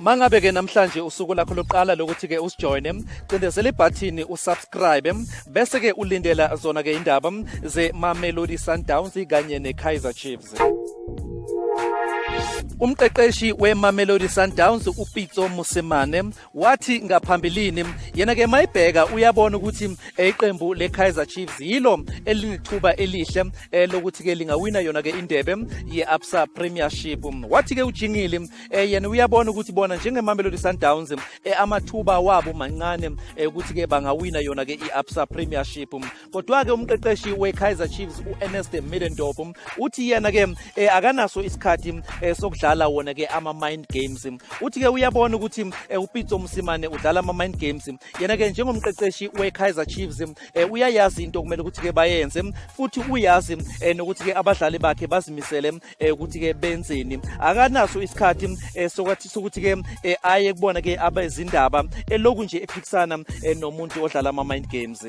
Mangabe ke namhlanje usuku lakho lokuqala lokuthi ke usijoyine, cindezela ibhathini usubscribe bese ke ulindela zona ke indaba ze Mamelodi Sundowns kanye neKaizer Chiefs. Umqeqeshi weMamelodi Sundowns uPitso Mosimane wathi ngaphambilini yena ke mayibheka uyabona ukuthi iqembu leKaizer Chiefs yilo elinethuba elihle lokuthi ke lingawina yona ke indebe ye-Absa Premiership. Wathi ke ujingile yena uyabona ukuthi bona njengeMamelodi Sundowns amathuba wabo mancane ukuthi ke bangawina yona ke i-Absa Premiership. Kodwa-ke umqeqeshi we-Kaizer Chiefs u-Ernest Middendorp uthi yena ke akanaso isikhathi sokudlala wona ke ama-mind games. Uthi ke uyabona ukuthi uPitso Mosimane udlala ama-mind games. Yena ke njengomqeqeshi we-Kaizer Chiefs uyayazi into okumele ukuthi ke bayenze, futhi uyazi nokuthi ke abadlali bakhe bazimisele ukuthi ke benzeni. Akanaso isikhathi sokuthi ke aye kubona ke abezindaba eloku nje ephikisana nomuntu odlala ama-mind games.